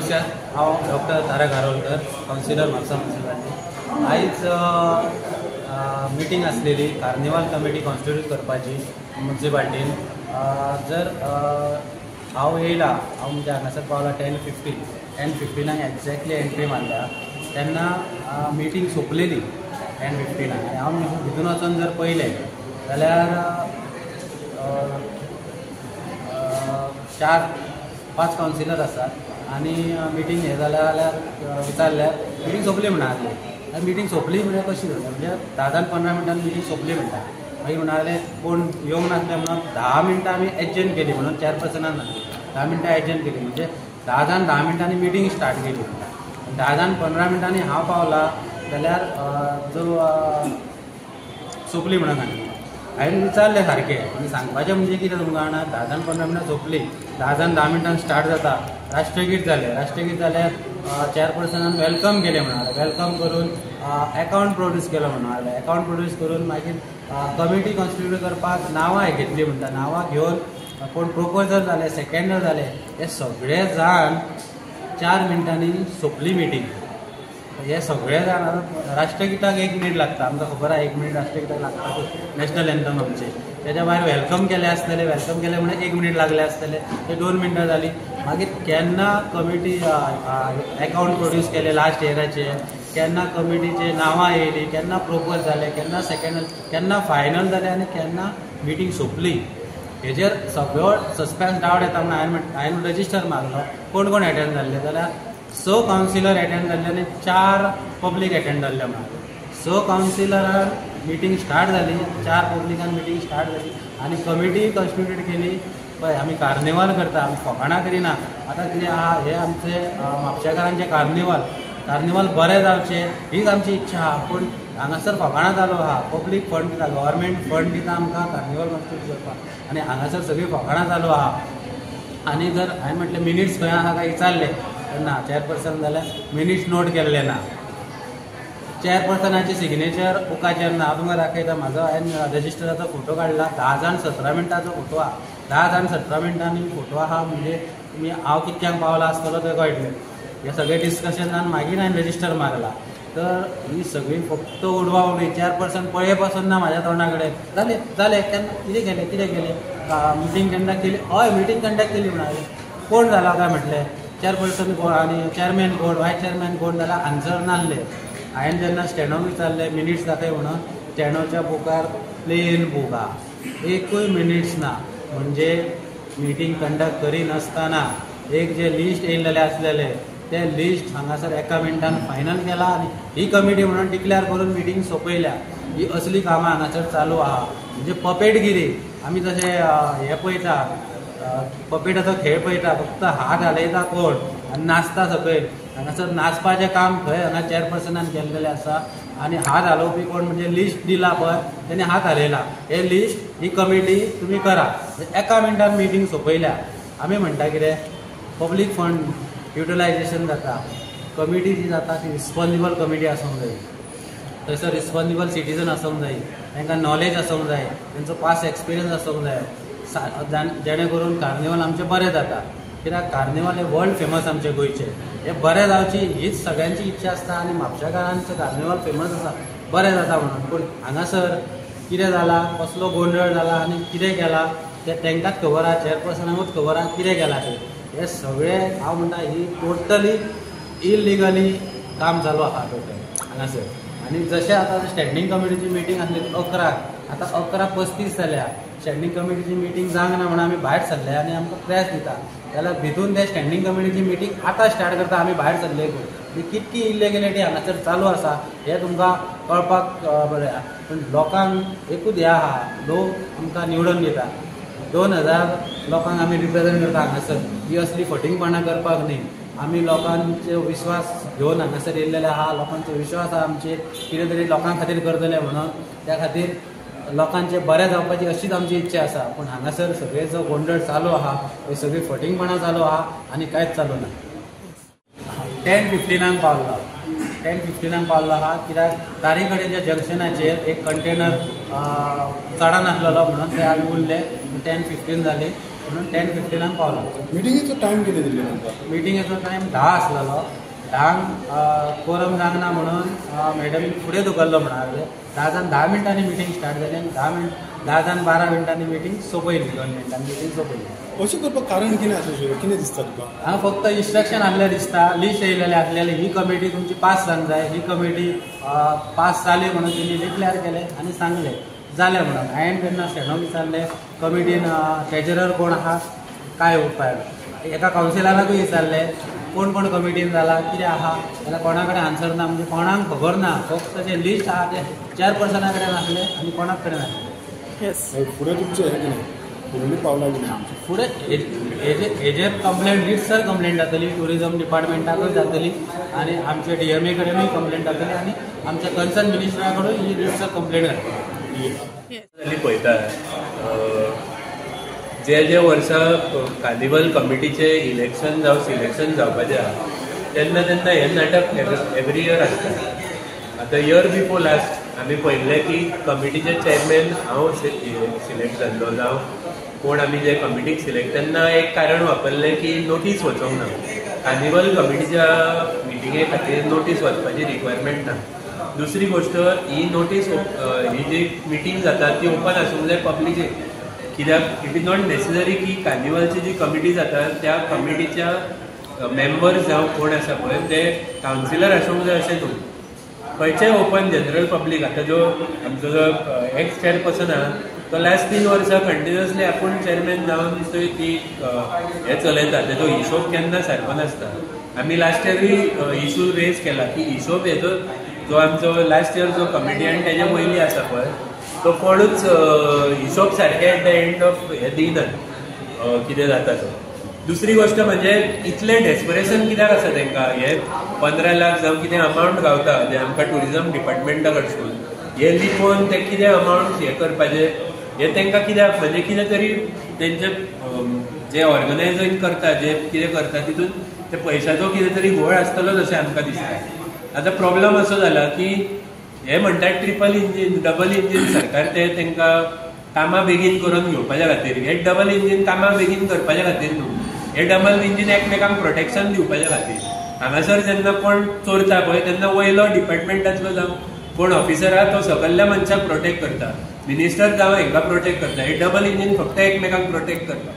नमस्कार, हांव doctor Tarak Arolkar, councillor Mapusa municipality. आयज मिटींग आसलेली कार्निवाल कमिटी कॉन्स्टिट्यूट करपाची म्युनिसिपालिटीन। जर हांव येयला, हांव म्हणजे हांगासर पावला 10:15, 10:15 एक्झॅक्टली एंट्री मारल्या तेन्ना मिटींग सोंपलेली 10:15। आनी हांव भितून वचून जर पळयलें जाल्यार 4-5 कावन्सिलर आसात आनी मिटींग हें जाल्या जाल्यार विचारल्यार मिटींग सोंपली म्हणाले। आनी मिटींग सोंपली म्हळ्यार कशी जाली म्हणजे 10 जाण 15 मिनटान मिटींग सोंपली म्हणटा। मागीर म्हणाले कोण येवंक नासले म्हणून 10 मिनटां आमी एडजर्न केली म्हणून चेअरपर्सनान सांगलें 10 मिनटां एडजर्न केली म्हणजे 10 जाण 10 मिनटांनी मिटींग स्टार्ट केली म्हणटा। 10 जाण 15 मिनटांनी हांव पावला जाल्यार जो सोंपली म्हणून सांगली। हांवें विचारलें सारकें आनी सांगपाचें म्हणजे कितें तुमकां जाणा, 10 जाण 15 मिनटां सोंपली, 10 जाण 10 मिनटां स्टार्ट जाता, राष्ट्रगीत जालें, राष्ट्रगीत जाल्यार चेअरपर्सनान welcome केलें म्हणालें, welcome करून एकावंट प्रोड्यूस केलो म्हणालें, एकावंट प्रोड्यूस करून मागीर कमिटी कॉन्स्टिट्यूट करपाक नांवां घेतली म्हणटा, नांवां घेवन कोण प्रोपोजल जाले, सेकेंडर जाले, हे सगळे जाण 4 मिनटांनी सोंपली मिटींग। हे सगळे जाण राष्ट्रगीताक 1 मिनीट लागता, आमकां खबर आहा 1 मिनीट राष्ट्रगीताक लागता, नॅशनल एन्थम आमचें। तेच्या भायर welcome केलें आसतलें, welcome केलें म्हणून 1 मिनीट लागलें आसतलें, ते 2 मिनटां जालीं। मागीर केन्ना कमिटी एकावंट प्रोड्यूस केले लास्ट इयराचे, केन्ना कमिटीचे नांवां येयली, केन्ना प्रोपोज जाले, केन्ना सेकेंड, केन्ना फायनल जालें आनी केन्ना मिटींग सोंपली, हेजेर सगळो सस्पेन्स डावट येता म्हणून हांवें रजिस्टर मारलो कोण कोण एटेंड जाल्ले जाल्यार 6 कावन्सिलर एटेंड जाल्ले आनी 4 पब्लीक एटेंड जाल्ले म्हणाले। 6 कावन्सिलरान मिटींग स्टार्ट जाली, 4 पब्लिकान मिटींग स्टार्ट जाली आनी कमिटी कॉन्स्टिट्यूट केली। पळय आमी कार्निवाल करता, आमी फकाणां करिना। आतां कितें आहा हे आमचे म्हापशेकारांचे कार्निवाल, कार्निवाल बरें जावचें हीच आमची इच्छा आहा, पूण हांगासर फकाणां चालू आहा। पब्लीक फंड दिता, गव्हर्मेंट फंड दिता आमकां कार्निवाल कॉन्स्टिट्यूट करपाक आनी हांगासर सगळीं फकाणां चालू आहा। आनी जर हांवें म्हटलें मिनिट्स खंय आहा काय विचारलें ना चेअरपर्सन जाल्यार मिनिट्स नोट केल्ले ना, चेअरपर्सनाचे सिग्नेचर बुकाचेर ना। हांव तुमकां दाखयता, म्हाजो हांवें रजिस्टराचो फोटो काडला, 10 जाण 17 मिनटांचो फोटो आहा, 10 जाण 17 मिनटांनी फोटो आहा म्हणजे तुमी हांव कितक्यांक पावला आसतलो तें कळटलें। हे सगळे डिस्कशनान मागीर हांवें रजिस्टर मारला। तर ही सगळी फक्त उडवा उडवी, चेअरपर्सन पळय पासून ना म्हाज्या तोंडा कडेन जालें जालें केन्ना कितें केलें कितें केलें, मिटींग कंडक्ट केली, हय मिटींग कंडक्ट केली म्हणाले, कोण जाला काय म्हटलें चेअरपर्सन कोण आनी चेअरमॅन कोण, वायस चेअरमॅन कोण जाल्यार आन्सर नासले। हांवें जेन्ना स्टॅनोक विचारलें मिनिट्स दाखय म्हणून, स्टॅनोच्या बुकार प्लेन बूक आहा, एकूय मिनिट्स ना। म्हणजे मिटींग कंडक्ट करिनासतना एक जे लिस्ट येयल्लेलें आसलेलें तें लिस्ट हांगासर 1 मिनटान फायनल केला आनी ही कमिटी म्हणून डिक्लेअर करून मिटींग सोंपयल्या। ही असली कामां हांगासर चालू आहा म्हणजे पपेटगिरी। आमी जशें हें पळयता, पपेटाचो खेळ पळयता, फक्त हात हालयता कोण आनी नाचता सकयल, हांगासर नाचपाचें काम खंय हांगा चेअरपर्सनान केल्लेलें आसा आनी हात हालोवपी कोण म्हणजे लिस्ट दिला पळय तेणे हात हालयला, हे लिस्ट ही कमिटी तुमी करा, 1 मिनटान मिटींग सोंपयल्या। आमी म्हणटा कितें, पब्लीक फंड युटिलायजेशन जाता, कमिटी जी जाता ती रिस्पोन्सिबल कमिटी आसूंक जाय, थंयसर रिस्पोन्सिबल सिटीजन आसूंक जाय, तांकां नॉलेज आसूंक जाय, तेंचो पास्ट एक्सपिरियन्स आसूंक जाय, जेणे करून कार्निवाल आमचें बरें जाता। कित्याक कार्निवाल हे वर्ल्ड फेमस आमचे गोंयचे, हे बरें जावची हीच सगळ्यांची इच्छा आसता आनी म्हापशेकारांचें कार्निवाल फेमस आसा, बरें जाता म्हणून। पूण हांगासर कितें जालां, कसलो गोंदळ जाला आनी कितें केलां तें तांकांच खबर आहा, चेअरपर्सनाकूच खबर आहा कितें केलां तें। हे सगळें हांव म्हणटा ही टोटली इलिगली काम चालू आहा टोटल हांगासर। आनी जशें आतां स्टँडींग कमिटीची मिटींग आसली 11, आतां 11:35 जाल्या, स्टँडींग कमिटीची मिटींग जावंक ना म्हणून आमी भायर सरले आनी आमकां प्रेस दिता जाल्यार भितून ते स्टँडींग कमिटीची मिटींग आतां स्टार्ट करता, आमी भायर सरले पळय। कितकी इलिगलिटी हांगासर चालू आसा हें तुमकां कळपाक बरें आहा। पूण लोकांक एकूच हें आहा, लोक आमकां निवडून दिता, 2000 लोकांक आमी रिप्रेजेंट करता हांगासर, ही असली फटींगपणां करपाक न्ही। आमी लोकांचे विश्वास घेवन हांगासर येयल्लेले आहा, लोकांचो विश्वास आहा आमचेर, कितें तरी लोकां खातीर करतले म्हणून, त्या खातीर लोकांचे बरें जावपाची अशीच आमची इच्छा आसा। पूण हांगासर सगळे जो गोंदळ चालू आहा, हे सगळी फटींगपणां चालू आहा आनी कांयच चालू ना। 10:15 पावलो, 10:15 पावलो आहा, कित्याक तारी कडेनच्या जंक्शनाचेर एक कंटेनर चडनासलेलो म्हणून ते आमी उरले, 10:15 जाली। म्हणून 10:15 पावलो. मिटिंगेचो टायम कितें दिल्लो तुमकां? मिटिंगेचो टायम 10 आसलेलो. 10 कोरम जावंक म्हणून मॅडम फुडें धुकल्लो म्हणून लागले. 10:10 मिटींग स्टार्ट जाली आनी 10:12 मिटींग सोंपयली. 2 मिनटांनी मिटींग सोंपयली. अशें करपाक कारण कितें आसा कितें दिसता तुका? हांगा फक्त इन्स्ट्रक्शन आसलें दिसता, लिस्ट येयलेलें आसलेलें, ही कमिटी तुमची पास जावंक जाय, ही कमिटी पास जाली म्हणून तेणी डिक्लेअर केलें आनी सांगलें जालें म्हणून. हांवें तेन्ना स्टेनो विचारलें कमिटीन ट्रेजरर कोण आहा काय उपाय, एका कावन्सिलराकूय विचारलें कोण कोण कमिटीन जाला कितें आहा, जाल्यार कोणा कडेन आन्सर ना, म्हणजे कोणाक खबर ना. फक्त जें लिस्ट आहा तें चेअरपर्सना कडेन आसलें आनी कोणाक कडेन आसलें. फुडें तुमचें हें कितें फुडलीं पावलां कितें? फुडें हेजेर कंप्लेंट रितसर कंप्लेंट जातली, ट्युरिजम डिपार्टमेंटाकूय जातली आनी आमच्या DMA कडेनूय कंप्लेंट जातली आनी आमच्या कन्सर्न मिनिस्टरा कडेन ही रितसर कंप्लेंट जातली. पळयता जे जे वर्सा कार्निवल कमिटीचे इलेक्शन जावं सिलेक्शन जावपाचें आहा तेन्ना तेन्ना हें नाटक एवरी इयर आसता. आतां इयर बिफोर लास्ट आमी पळयल्लें की कमिटीचे चेअरमॅन हांव सिलेक्ट जाल्लो जावं कोण आमी जे कमिटीक सिलेक्ट, तेन्ना एक कारण वापरलें की नोटीस वचोंक ना. कार्निवल कमिटीच्या मिटिंगे खातीर नोटीस वचपाची रिक्वायरमेंट ना. दुसरी गोश्ट, ही नोटीस ही जी मिटींग जाता ती ओपन आसूंक जाय पब्लिकेक, कित्याक it is not necessary की कार्निवलची जी कमिटी जाता त्या कमिटीच्या मेंबर्स जावं कोण आसा पळय ते कावन्सिलर आसूंक जाय अशें न्हू. खंयचेय ओपन जनरल पब्लीक. आतां जो आमचो जो एक्स चेअरपर्सन आहा तो लास्ट 3 वर्सां कंटिन्युअसली आपूण चेअरमॅन जावन थंय ती हें चलयता, तेजो हिशोब केन्ना सारको नासता. आमी लास्ट इयरूय इशू रेज केला की हिशोब हेजो जो आमचो लास्ट इयर जो कमिटी आनी तेजे वयली आसा पळय तो कोणूच हिशोब सारके एट the end of हे दिनात कितें जाता तो. दुसरी गोश्ट म्हणजे इतलें डेस्परेशन कित्याक आसा तांकां? हे 15 लाख जावं कितें अमावंट गावता जे आमकां ट्युरिजम डिपार्टमेंटा कडसून हे लिपोवन ते कितें अमावंट हे करपाचें हे तांकां कित्याक? म्हणजे कितें तरी तेंचे जे ऑर्गनायजींग करता जे कितें करता तितून ते पयशाचो कितें तरी घोळ आसतलोच अशें आमकां दिसता. आतां प्रॉब्लम असो जाला की हे म्हणटात ट्रिपल इंजीन डबल इंजीन सरकार ते तांकां कामां बेगीन करून घेवपाच्या खातीर, हे डबल इंजीन कामां बेगीन करपाच्या खातीर न्हू, हे डबल इंजीन एकमेकांक प्रोटेक्शन दिवपाच्या खातीर. हांगासर जेन्ना कोण चोरता पळय तेन्ना वयलो डिपार्टमेंटांतलो जावं कोण ऑफिसर आहा तो सकयल्या मनशाक प्रोटेक्ट करता, मिनिस्टर जावं हांकां प्रोटेक्ट करता. हे डबल इंजीन फक्त एकमेकांक प्रोटेक्ट करता.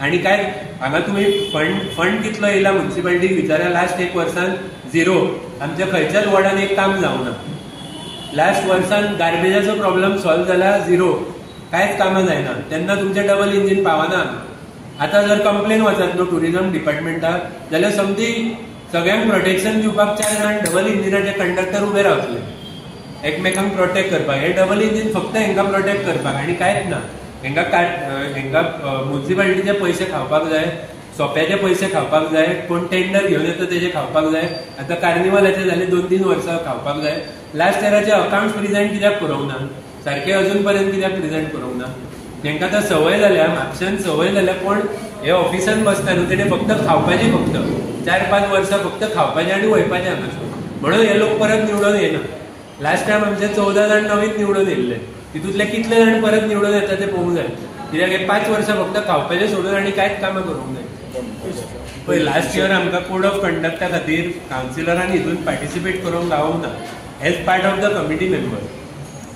आनी काय हांगा तुमी फंड कितलो येयला म्युनिसिपालिटीक विचारा, लास्ट 1 वर्सान 0. आमच्या खंयच्याच वॉर्डान एक काम जावना. लास्ट वर्सान गार्बेजाचो प्रॉब्लम सॉल्व जाला 0, कांयच कामां जायना. तेन्ना तुमचें डबल इंजीन पावना. आतां जर कंप्लेन वचत न्हू ट्युरिजम डिपार्टमेंटाक जाल्यार समजी सगळ्यांक प्रोटेक्शन दिवपाक 4 जाण डबल इंजिनाचे कंडक्टर उबे रावतले एकमेकांक प्रोटेक्ट करपाक. हे डबल इंजीन फक्त हांकां प्रोटेक्ट करपाक आनी कांयच ना. हांकां हांकां म्युनिसिपालिटीचे पयशे खावपाक जाय, सोप्याचे पयशे खावपाक जाय, कोण टेंडर घेवन येता तेजे खावपाक जाय. आतां कार्निवलाचे जाले 2-3 वर्सां खावपाक जाय. लास्ट इयराचे अकावंट्स प्रेझेंट कित्याक करूंक ना सारके, अजून पर्यंत कित्याक प्रेझेंट करूंक ना? तांकां आतां संवय जाल्या, म्हापश्यान संवय जाल्या कोण हे ऑफिसान बसता न्हू तेणे फक्त खावपाची, फक्त 4-5 वर्सां फक्त खावपाचें आनी वयपाचें हांगासर. म्हणून हे लोक परत निवडून येना. लास्ट टायम आमचे 14 जाण नवीन निवडून येयल्ले, तितूंतले कितले जाण परत निवडून येता ते पळोवंक जाय. कित्याक हे 5 वर्सां फक्त खावपाचें सोडून आनी कांयच कामां करूंक जाय. पळय लास्ट इयर आमकां कोड ऑफ कंडक्टा खातीर कावन्सिलरान हितून पार्टिसिपेट करूंक गावोंक ना as part of the committee member.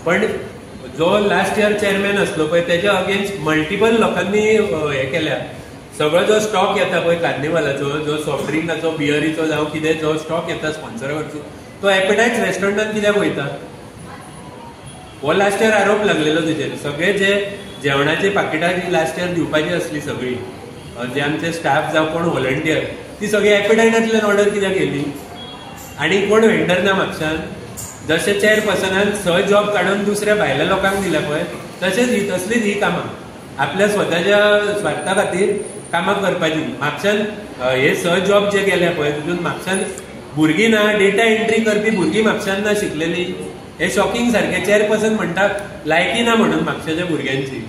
पण जो लास्ट इयर चेअरमॅन आसलो पळय तेच्या अगेन्स्ट मल्टिपल लोकांनी हे केल्या. सगळो जो स्टॉक येता पळय कार्निवालाचो, जो सॉफ्ट ड्रिंकाचो, बियरीचो जावं कितें जो स्टॉक येता स्पॉन्सरा कडसून तो एपेटायज रेस्टॉरंटान कित्याक वयता? हो लास्ट इयर आरोप लागलेलो तेजेर. सगळे जे जेवणाचे पाकिटां जी लास्ट इयर दिवपाची आसली सगळी जे आमचे स्टाफ जावं कोण व्हॉलंटियर ती सगळी एपेटायजांतल्यान ऑर्डर कित्याक केली? आनी कोण वेंडर ना म्हापश्यान. जशें चेअरपर्सनान 6 जॉब काडून दुसऱ्या भायल्या लोकांक दिल्या पळय तशेंच ही तसलीच ही कामां आपल्या स्वताच्या स्वार्था खातीर कामां करपाची. म्हापश्यान हे 6 जॉब जे गेले पळय तितून म्हापश्यान भुरगीं ना, डेटा एंट्री करपी भुरगीं म्हापश्यान ना शिकलेली. हे शॉकिंग सारकें. चेअरपर्सन म्हणटा लायकी ना म्हणून म्हापश्याच्या भुरग्यांची,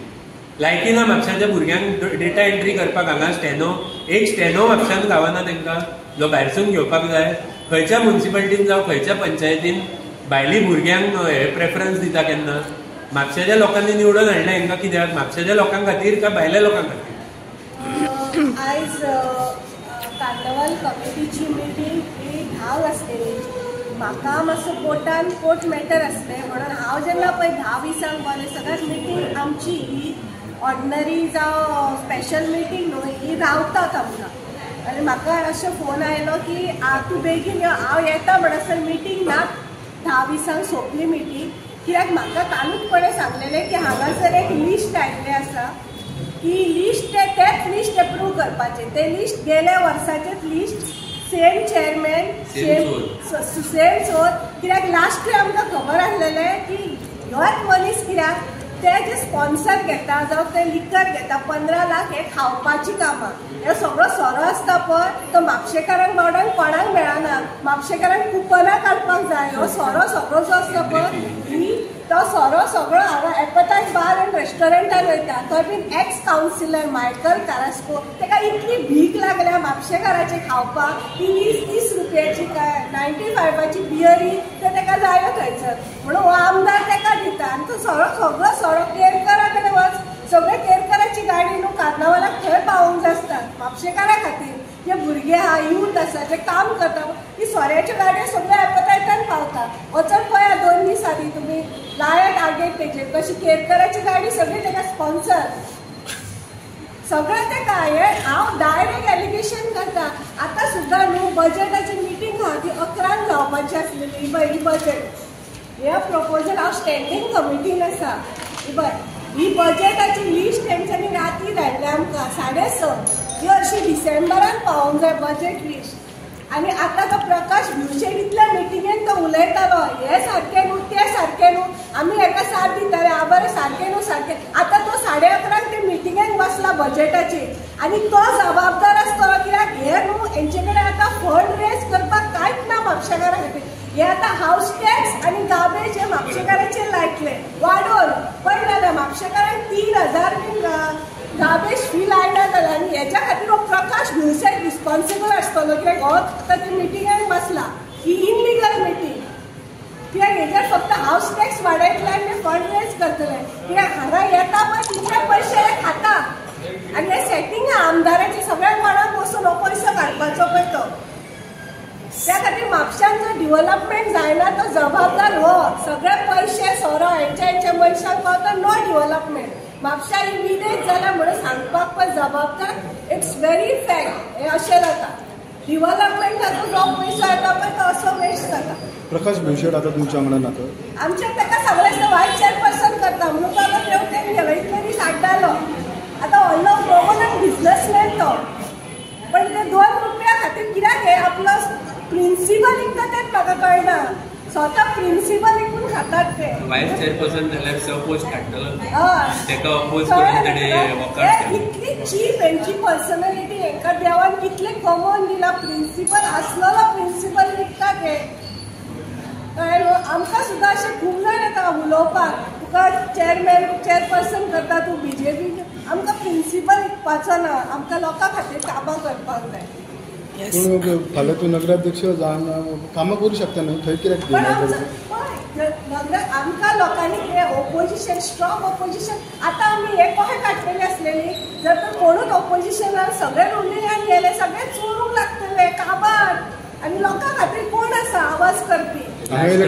लायकी ना म्हापश्याच्या भुरग्यांक डेटा एंट्री करपाक. हांगा स्टेनो, एक स्टेनो म्हापश्यान गावना तांकां जो भायरसून घेवपाक जाय. खंयच्या म्युनिसिपालिटीन जावं खंयच्या पंचायतीन भायली भुरग्यांक हे प्रेफरन्स दिता केन्ना? म्हापश्याच्या लोकांनी निवडून हाडलें हांकां कित्याक? म्हापश्याच्या लोकां खातीर काय भायल्या लोकां खातीर? आयज कार्नवल कमिटीची मिटींग ही 10 आसलेली. म्हाका मातसो कोर्टान कोर्ट मॅटर आसलें म्हणून हांव जेन्ना पळय 10:20 बरें सगळ्यात मिटींग आमची ही ऑर्डिनरी जावं स्पेशल मिटींग न्हू, ही रावतात आमकां. आनी म्हाका अशें फोन आयलो की तूं बेगीन यो, हांव येता म्हणसर मिटींग ना, 10:20 सोंपली मिटींग. कित्याक म्हाका कालूच पळय सांगलेलें की हांगासर एक लिस्ट आयिल्लें आसा की लिस्ट तेच लिस्ट एप्रूव करपाचें. तें लिस्ट गेल्या वर्साचेच list, same chairman, same सोद. कित्याक लास्ट आमकां खबर आसलेलें की ह्योच मनीस कित्याक ते जे स्पॉन्सर घेता जावं ते लिकर घेता 15 लाख हे खावपाची कामां, हे सगळो सोरो आसता पळय तो म्हापशेकारांक बावड्यांक कोणाक मेळना, म्हापशेकारांक कुपनां काडपाक जाय. हो सोरो सगळो जो आसता पळय ही तो सोरो सगळो हांगा एपताय बार आनी रेस्टॉरंटान वयता. तो बीन एक्स कावन्सिलर मायकल कारास्को, ताका इतली भीक लागल्या म्हापशेकाराचे खावपाक की 20-30 रुपयाची काय 95ची बियरी ते ताका जायो थंयसर, म्हणून हो आमदार ताका दिता. आनी तो सोरो सगळो सोरो केरकरा कडेन वच, सगळे केरकराची गाडी न्हू कार्नावालाक थंय पावोवंक जाय आसता म्हापशेकारा खातीर. जे भुरगे आहा, यूथ आसा, जे काम करता, ती सोऱ्याच्यो गाडयो सगळ्यो एपतायतान पावता. वचोन पळया 2 दीस आदी तुमी लायात आगेट तेजेर कशी केरकराची गाडी सगळी ताका स्पॉन्सर सगळें तेका. हें हांव डायरेक्ट एलिगेशन करता. आतां सुद्दां न्हू बजेटाची मिटींग आहा ती 11 जावपाची आसलेली. ही बजेट हे प्रपोजल हांव स्टँडींग कमिटीन आसा. ही ही बजेटाची लिस्ट तेंच्यांनी राती धाडल्या आमकां 6:30, ही अशी डिसेंबरान पावोवंक जाय बजेट लिस्ट. आनी आतां तो प्रकाश भिवशेट इतल्या मिटिंगेन तो उलयतालो हे सारकें न्हू तें सारकें न्हू, आमी हेका साथ दिताले, आ बरें सारकें न्हू सारकें. आतां तो 11:30 ते मिटिंगेन बसला बजेटाची आनी तो जबाबदार आसतलो कित्याक हे न्हू हेंचे कडेन आतां फंड रेज करपाक कांयच ना म्हापशेकारा खातीर. हे आतां हावस टॅक्स आनी गार्बेज हे म्हापशेकाराचेर लायतले वाडोवन. पळय जाल्यार म्हापशेकारांक 3000 बीन गार्बेज फी लायना जाल्यार आनी हेच्या खातीर हो प्रकाश भिवशेट रिस्पॉन्सिबल आसतलो कित्याक हो आतां ते मिटिंगेन बसला ही इनलिगल मिटींग. कित्याक हेजेर फक्त हावस टॅक्स वाडयतले आनी ते फंड रेज करतले. कित्याक हांगा येता पळय तितले पयशे हे खाता आनी हे सेटींग आमदाराचे सगळ्या कोणाक बसून हो पयसो काडपाचो पळय तो. त्या खातीर म्हापशान जो डिवलपमेंट जायना तो जबाबदार हो सगळे पयशे सोरो हेंच्या हेंच्या मनशांक पावता, नो डिवलपमेंट. म्हापशा ही विलेज जाल्या म्हणून सांगपाक पण जबाबदार, it's very fact. हे अशें जाता डिवलपमेंटाचो जो पयसो येता पळय तो असो वेस्ट जाता. प्रकाश भिवशेट आतां तुमच्या वांगडा ना तर आमच्या ताका सगळें वायस चेअरपर्सन करता म्हणून तो आतां तेवटेन गेलो, इतले दीस आड्डालो. आतां व्हडलो प्रोमोनंट बिजनसमॅन तो, पण ते 2 रुपया खातीर कित्याक हे आपलो प्रिन्सिपल इतका तेच म्हाका कळना, स्वता प्रिन्सिपल इकून खातात ते. वायस चेअरपर्सन जाल्यार 6 पोस्ट काडटलो ताका अपोज करून तेणे वॉकआउट. इतली चीप हेंची पर्सनॅलिटी, हेंकां देवान कितले कमोवन दिला. प्रिन्सिपल आसलेलो प्रिन्सिपल विकतात हे. कळ्ळें न्हू? आमकां सुद्दां अशें खूब जाण येता उलोवपाक, तुका चेअरमॅन चेअरपर्सन करता तूं बीजेपी, आमकां प्रिन्सिपल विकपाचो ना, आमकां लोकां खातीर कामां करपाक जाय. पूण फाल्यां तूं नगराध्यक्ष जावन कामां करूं शकता न्हू, थंय कित्याक आमकां लोकांनी कितें ओपोजिशन, स्ट्रॉंग ओपोजिशन. आतां आमी हे कशें काडटले आसलेली जर तर कोणूच ओपोजिशनान सगळे रुलिंगान गेले, सगळे चोरूंक लागतले काबार. आनी लोकां खातीर कोण आसा आवाज करपी? जालें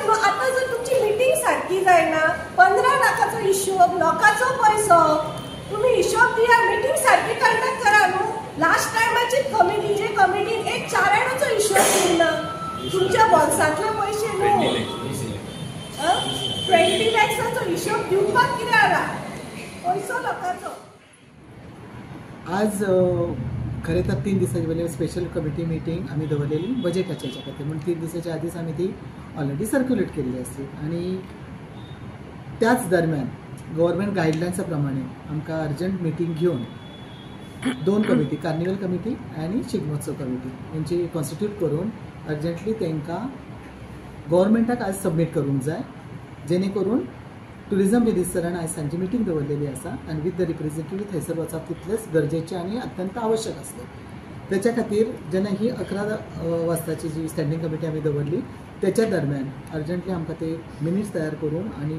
न्हू. आतां जर तुमची मिटींग सारकी जायना, 15 लाखाचो हिशोब, लोकांचो पयसो, तुमी हिशोब दिया, मिटींग सारकी कंडक्ट करा न्हू. लास्ट टायमाची कमिटी जे कमिटीन एक 4 आण्याचो हिशोब दिना, तुमच्या बोल्सांतले पयशे न्हू, 20 लॅक्साचो हिशोब दिवपाक कितें आसा, पयसो लोकांचो. आज खरें तर 3 दिसांचे पयलीं स्पेशल कमिटी मिटींग आमी दवरलेली बजेटाच्या हेच्या खातीर, म्हूण 3 दिसाच्या आदींच आमी ती ऑलरेडी सर्क्युलेट केल्ली आसली. आनी त्याच दरम्यान गव्हर्मेंट गायडलायन्सा प्रमाणे आमकां अर्जंट मिटींग घेवन 2 कमिटी, कार्निवल कमिटी आनी शिगमोत्सव कमिटी हेंची कॉन्स्टिट्यूट करून अर्जंटली तांकां गव्हर्मेंटाक आज सबमीट करूंक जाय, जेणे करून टुरिजम मिनिस्टरान आयज सांजे मिटींग दवरलेली आसा आनी विथ the representative थंयसर वचप तितलेंच गरजेचें आनी अत्यंत आवश्यक आसलें. त्याच्या खातीर जेन्ना ही 11 वाजताची जी स्टँडींग कमिटी आमी दवरली त्याच्या दरम्यान अर्जंटली आमकां ते मिनिट्स तयार करून आनी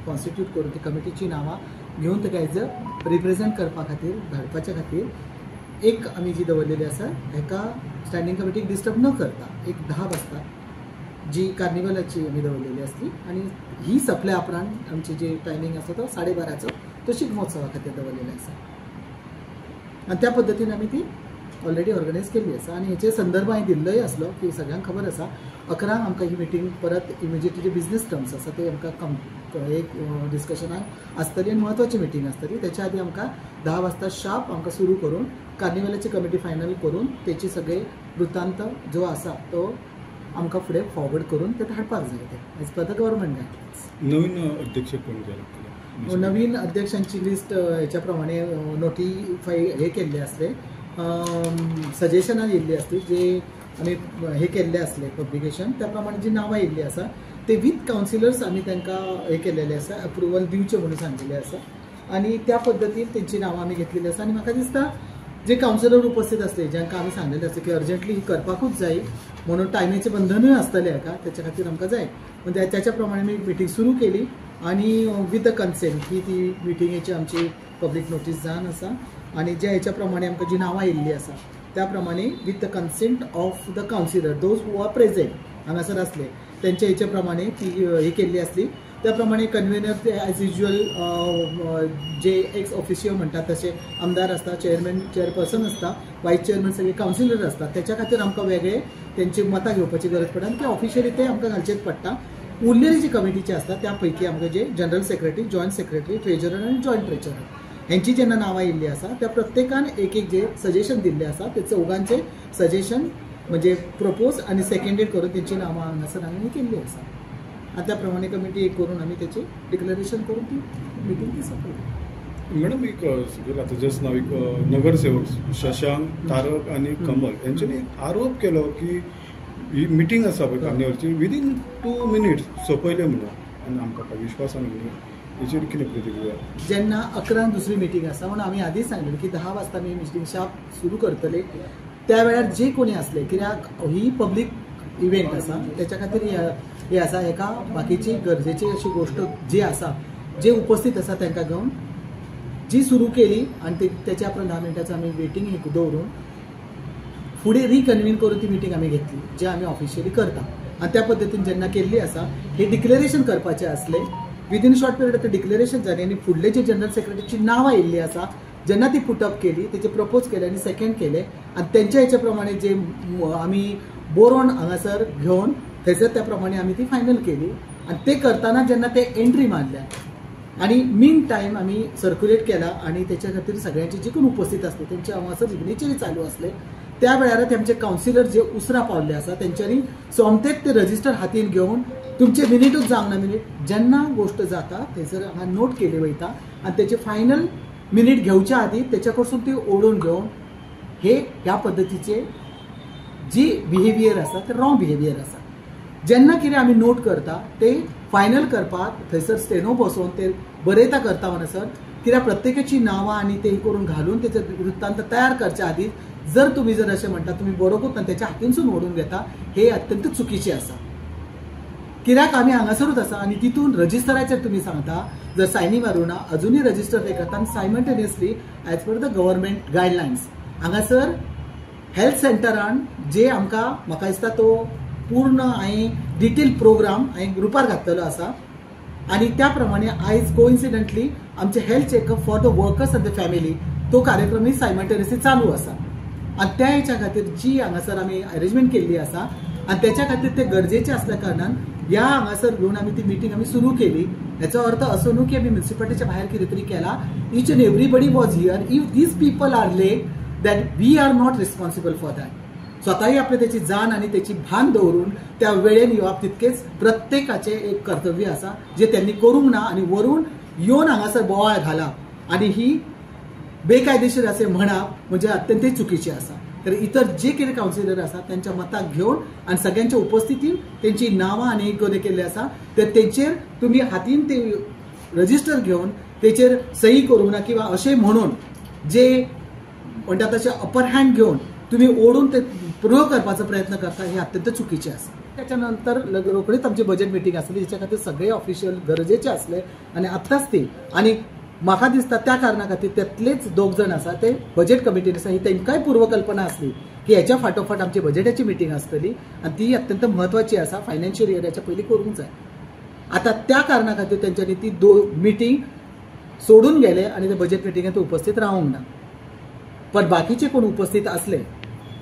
कॉन्स्टिट्यूट करून ती कमिटीची नांवां घेवन ताका एज अ रिप्रेझेंट करपा खातीर धाडपाच्या खातीर एक आमी जी दवरलेली आसा हेका स्टँडींग कमिटीक डिस्टर्ब न करता एक 10 वाजता जी कार्निवलाची आमी दवरलेली आसली आनी ही सोंपल्या उपरांत आमची जी टायमींग आसा तो 12:30चो तो शिगमोत्सवा खातीर दवरलेलो आसा आनी त्या पद्दतीन आमी ती ऑलरेडी ऑर्गनायज केल्ली आसा. आनी हेचे संदर्भ हांवें दिल्लोय आसलो की सगळ्यांक खबर आसा 11 आमकां ही मिटींग परत इमिजिएटली जे बिजनेस टर्म्स आसा ते आमकां एक डिस्कशनाक आसतली आनी म्हत्वाची मिटींग आसतली. त्याच्या आदी आमकां 10 वाजता शार्प आमकां सुरू करून कार्निवलाची कमिटी फायनल करून तेची सगळे वृत्तांत जो आसा तो आमकां फुडें फॉरवर्ड करून ते धाडपाक जाय ते as per the government guidelines. नवीन अध्यक्ष कोण जाय? नवीन अध्यक्षांची लिस्ट हेच्या प्रमाणे नोटिफाय हे केल्ले आसले, सजेशनां येयल्ली आसली, जे आमी हे केल्ले आसले पब्लिकेशन त्या प्रमाणे जी नांवां येयल्ली आसा ते विथ कावन्सिलर्स आमी तांकां हे केलेले आसा, अप्रुवल दिवचें म्हणून सांगिल्लें आसा आनी त्या पद्दतीन तेंची नांवां आमी घेतलेली आसा. आनी म्हाका दिसता जे कावन्सिलर उपस्थित आसले जांकां आमी सांगलेलें आसलें की अर्जंटली ही करपाकूच जाय म्हणून टायमीचें बंधनूय आसतलें हाका, तेच्या खातीर आमकां जाय म्हणजे त्याच्या प्रमाणे आमी मिटींग सुरू केली आनी विथ the consent की ती मिटिंगेची आमची पब्लीक नोटीस जावन आसा आनी ज्या हेच्या प्रमाणे आमकां जी नांवां येयल्ली आसा त्या प्रमाणे with the consent of the councillor those who are present हांगासर आसले तेंच्या हेच्या प्रमाणे ती हे केल्ली आसली. त्या प्रमाणे कन्वेनर एज युज्युअल जे एक्स ऑफिशियो म्हणटात तशे आमदार आसता, चेअरमॅन चेअरपर्सन आसता, वायस चेअरमॅन सगळे कावन्सिलर आसता. त्याच्या खातीर आमकां वेगळे तेंची मतां घेवपाची गरज पडटा आनी ते ऑफिशियली ते आमकां घालचेच पडटा. उरलेली जी कमिटीची आसता त्या पैकी आमकां जे general secretary, joint secretary, treasurer आनी जॉयंट ट्रेजरर हेंची जेन्ना नांवां येयल्ली आसा त्या प्रत्येकान एक एक जे सजेशन दिल्लें आसा ते चौगांचे सजेशन म्हणजे प्रपोज आनी सेकंडेड करून तेंची नांवां हांगासर आमी केल्ली आसा आनी त्या प्रमाणे कमिटी एक करून आमी तेची डिक्लरेशन करून ती मिटींग ती सोंपयली. मॅडम एक आतां जस्ट नाव एक नगरसेवक शशांक तारक आनी कमल हेंच्यांनी आरोप केलो की ही मिटींग आसा पळय कार्निवलची विदीन 2 मिनिट्स सोंपयले म्हणून आनी आमकां काय विश्वासान म्हणून हेचेर कितें प्रतिक्रिया? जेन्ना 11 दुसरी मिटींग आसा म्हणून आमी आदींच सांगलें की 10 वाजता आमी मिटींग शार्प सुरू करतले. त्या वेळार जे कोणी आसले कित्याक ही पब्लीक इव्हेंट आसा तेच्या खातीर हे आसा हेका बाकीची गरजेची अशी गोश्ट जी आसा जे उपस्थित आसा तांकां घेवन जी सुरू केली आनी तेच्या उपरांत 10 मिनटाचो आमी वेटींग हे दवरून फुडें रिकन्वीन करून ती मिटींग आमी घेतली जे आमी ऑफिशियली करता आनी त्या पद्दतीन जेन्ना केल्ली आसा हे डिक्लेरेशन करपाचें आसलें विदीन शॉर्ट पिरियड आतां डिक्लेरेशन जालें आनी फुडले जे जनरल सेक्रेटरीची नांवां येयल्ली आसा जेन्ना ती पुटअप केली तेचे प्रपोज केले आनी सेकंड केले आनी तेंच्या हेच्या प्रमाणे जे आमी बरोवन हांगासर घेवन थंयसर त्या प्रमाणे आमी ती फायनल केली आनी ते करतना जेन्ना ते एंट्री मारल्या आनी मीन टायम आमी सर्क्युलेट केला आनी तेच्या खातीर सगळ्यांचे जे कोण उपस्थित आसले तेंचे हांगासर सिग्नेचरी चालू आसले त्या वेळार तेमचे कावन्सिलर जे उसरा पावल्ले आसा तेंच्यांनी सोमतेच ते रजिस्टर हातीन घेवन तुमचे मिनिटूच जावंक ना मिनीट जेन्ना गोश्ट जाता थंयसर हांगा नोट केली वयता आनी तेचे फायनल मिनीट घेवच्या आदी तेच्या कडसून ती ओडून घेवन हे ह्या पद्दतीचे जी बिहेवियर आसा ते रॉंग बिहेवियर आसा. जेन्ना कितें आमी नोट करता ते फायनल करपाक थंयसर स्टेनो बसोवन ते बरयता करता म्हणसर कित्याक प्रत्येकाची नांवां आनी ते करून घालून तेचे वृत्तांत तयार करच्या आदी जर तुमी जर अशें म्हणटा तुमी बरोवकूच ना तेच्या हातीनसून ओडून घेता हे अत्यंत चुकीचें आसा. कित्याक आमी हांगासरूच आसा आनी तितून रजिस्टराचेर तुमी सांगता जर सायनी मारूं ना अजुनूय रजिस्टर ते करता आनी simultaneously as per the government guidelines हांगासर हेल्थ सेंटरान जे आमकां म्हाका दिसता तो पूर्ण हांवें डिटेल प्रोग्राम हांवें ग्रुपार घातलेलो आसा आनी त्या प्रमाणे आयज कोइन्सिडंटली आमचे health checkup for the workers and the family तो कार्यक्रमूय सायमल्टेनियसली चालू आसा आनी त्या हेच्या खातीर जी हांगासर आमी अरेंजमेंट केल्ली आसा आनी तेच्या खातीर ते गरजेचे आसल्या कारणान ह्या हांगासर घेवन आमी ती मिटींग आमी सुरू केली. हेचो अर्थ असो न्हू की आमी म्युनिसिपालिटीच्या भायर कितें तरी केला. Each and everybody was here. If these people are late that we are not responsible for that. स्वताही आपले त्याची जाण आनी त्याची भान दवरून त्या वेळेन येवप तितकेच प्रत्येकाचें एक कर्तव्य आसा जे त्यांनी करूंक ना आनी वरून येवन हांगासर बोवाळ घाला आनी ही बेकायदेशीर असें म्हणप म्हणजे अत्यंत चुकीचें आसा. तर इतर जे कितें कावन्सिलर आसा त्यांच्या मताक घेवन आनी सगळ्यांच्या उपस्थितीन तेंची नांवां आनी कितें केल्लें आसा तर तेंचेर तुमी हातीन ते रजिस्टर घेवन तेचेर सही करूंक ना किंवा अशें म्हणून जे म्हणटा तशें अपर हँड घेवन तुमी ओडून ते प्रयोग करपाचो प्रयत्न करता हे अत्यंत चुकीचें आसा. त्याच्या नंतर रोखडीच आमची बजेट मिटींग आसली तेच्या खातीर सगळे ऑफिशियल गरजेचे आसले आनी आतांच ती आनी म्हाका दिसता त्या कारणा खातीर त्यातलेच दोग जाण आसा ते बजेट कमिटीन आसा. ही तांकांय पूर्वकल्पना आसली की हेच्या फाटोफाट आमची बजेटाची मिटींग आसतली आनी ती अत्यंत म्हत्वाची आसा, फायनान्शियल इयराच्या पयलीं करूंक जाय. आतां त्या कारणा खातीर तेंच्यांनी ती मिटींग सोडून गेले आनी ते बजेट मिटिंगेंत उपस्थित रावंक ना. पण बाकीचे कोण उपस्थित असले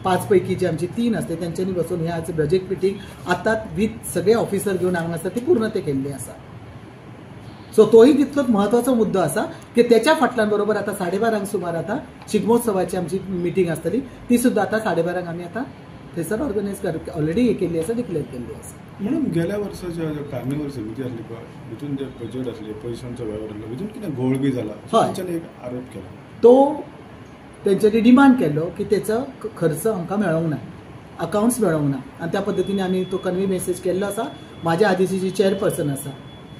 5 पैकी जे आमची 3 असले तेंच्यांनी बसून हे आज बजेट मिटींग आतां विथ सगळे ऑफिसर घेवन हांगा आसा ती पूर्ण ते केल्ली आसा. सो तोही तितलोच म्हत्वाचो मुद्दो आसा की त्याच्या फाटल्यान बरोबर आतां 12:30 सुमार आतां शिगमोत्सवाची आमची मिटींग आसतली, ती सुद्दां आतां 12:30 आमी आतां थंयसर ऑर्गनायज कर ऑलरेडी हे केल्ली आसा, डिक्लेअर केल्ली आसा. म्हणून गेल्या वर्साच्या कार्निवल समिती आसली पळय भितून जे बजेट आसले पयशांचो वेव्हार आसलो भितून कितें घोळ बी जाला तांच्यानी एक आरोप केला, तो तेंच्यांनी डिमांड केल्लो की तेचो खर्च आमकां मेळोंक ना, अकावंट्स मेळोंक ना आनी त्या पद्दतीन आमी तो कन्वे मेसेज केल्लो आसा. म्हाज्या आदीची जी चेअरपर्सन आसा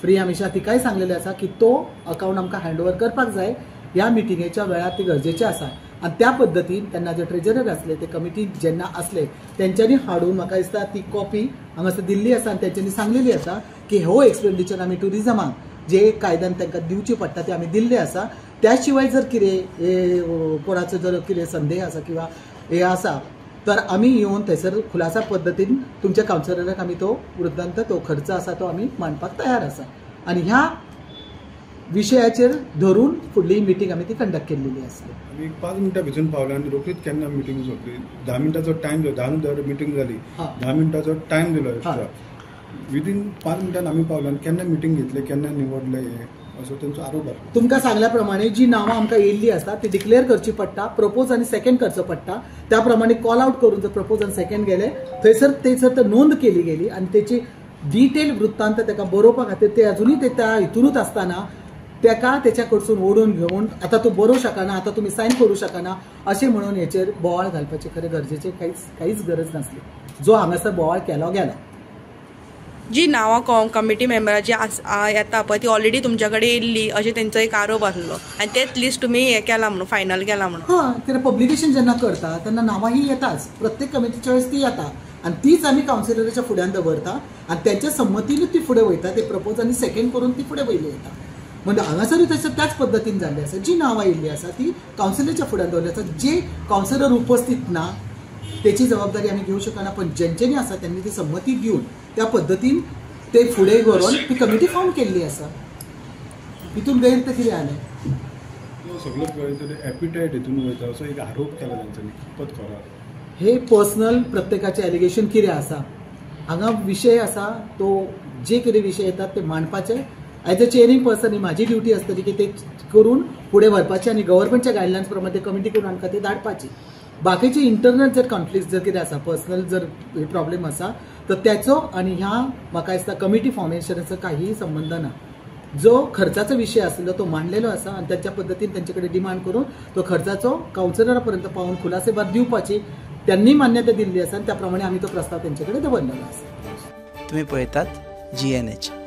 प्रिया मिश्रा तिकाय सांगलेलें आसा की तो अकावंट आमकां हँड ओवर करपाक जाय, ह्या मिटिंगेच्या वेळार ती गरजेचें आसा. आनी त्या पद्दतीन तेन्ना जे ट्रेजरर आसले ते कमिटी जेन्ना आसले तेंच्यांनी हाडून म्हाका दिसता ती कॉपी हांगासर दिल्ली आसा आनी तेंच्यांनी सांगलेली आसा की हो एक्सपेंडिचर आमी ट्युरिजमाक जे कायद्यान तांकां दिवची पडटा ते आमी दिल्ले आसा. त्या शिवाय जर कितें कोणाचो जर कितें संदेह आसा किंवा हे आसा तर आमी येवन थंयसर खुलासा पद्दतीन तुमच्या कावन्सिलराक आमी तो वृत्तांत तो खर्च आसा तो आमी मांडपाक तयार आसा आनी ह्या विशयाचेर धरून फुडली मिटींग आमी ती कंडक्ट केल्लेली आसली. आमी 5 मिनटां भिजून पावले आनी रोखडीच केन्ना मिटींग सोंपली, 10 मिनटांचो टायम दिलो, 10 मिनटां मिटींग जाली, 10 मिनटांचो टायम दिलो एक्स्ट्रा, विदीन 5 मिनटान आमी पावले आनी केन्ना मिटींग घेतले केन्ना निवडले हे असो तेंचो आरोप आसलो. तुमकां सांगल्या प्रमाणे जी नांवां आमकां येयल्ली आसा ती डिक्लेअर करची पडटा, प्रपोज आनी सेकंड करचो पडटा. त्या प्रमाणे कॉल आवट करून जर प्रपोज आनी सेकंड गेले थंयसर थंयसर तर नोंद केली गेली आनी तेची डिटेल वृत्तांत ताका बरोवपा खातीर ते अजुनूय ते त्या हितूनच आसतना ताका तेच्या कडसून ओडून घेवन आतां तूं बरोवंक शकना, आतां तुमी सायन करूं शकना अशें म्हणून हेचेर बोवाळ घालपाची खरें गरजेचें कांयच गरज नासली. जो हांगासर बोवाळ केलो गेलो. जी नांवां कमिटी मेंबराची येता पळय ती ऑलरेडी तुमच्या कडेन येयल्ली अशें तेंचो एक आरोप आसलो आनी तेच लिस्ट तुमी हें केलां म्हणून फायनल केलां म्हणून. हां, कित्याक पब्लिकेशन जेन्ना करता तेन्ना नांवां ही येताच, प्रत्येक कमिटीच्या वेळेस ती येता आनी तीच आमी कावन्सिलराच्या फुड्यान दवरता आनी तेंच्या संमतीनूच ती फुडें वयता, ते प्रपोज आनी सेकंड करून ती फुडें वयली वयता. म्हणजे हांगासरूय तशें त्याच पद्दतीन जाल्लें आसा. जी नांवां येयल्ली आसा ती कावन्सिलराच्या फुड्यान दवरली आसा, जे कावन्सिलर उपस्थित ना तेची जबाबदारी आमी घेवंक शकना, पण जेंच्यांनी आसा त्यांनी ती संमती दिवन त्या पद्दतीन ते फुडें व्हरून ती कमिटी फॉर्म केल्ली आसा. हितून गैर तर कितें जालें सगळो पळय एपिटायट हितून वयता असो एक आरोप केला तेंच्यांनी, कितपत खरो हे पर्सनल प्रत्येकाचें एलिगेशन कितें आसा हांगा विशय आसा तो जे कितें विशय येतात ते मांडपाचे. एज अ चेअरिंग पर्सन ही म्हाजी ड्युटी आसतली की ते करून फुडें व्हरपाचे आनी गव्हर्मेंटच्या गायडलायन्स प्रमाणे ते कमिटी करून आमकां ते धाडपाची. बाकीचे इंटरनल जर कॉन्फ्लिक्ट जर कितें आसा पर्सनल जर प्रॉब्लेम आसा तर त्याचो आनी ह्या म्हाका दिसता कमिटी फॉर्मेशनाचो काही संबंद ना. जो खर्चाचो विशय आसलो तो मांडलेलो आसा आनी त्याच्या पद्दतीन तेंचे कडेन डिमांड करून तो खर्चाचो कावन्सिलरा पर्यंत पावून खुलासेबार दिवपाची त्यांनी मान्यता दिल्ली आसा आनी त्या प्रमाणे आमी तो प्रस्ताव तेंचे कडेन दवरलेलो आसा. तुमी पळयतात GNH.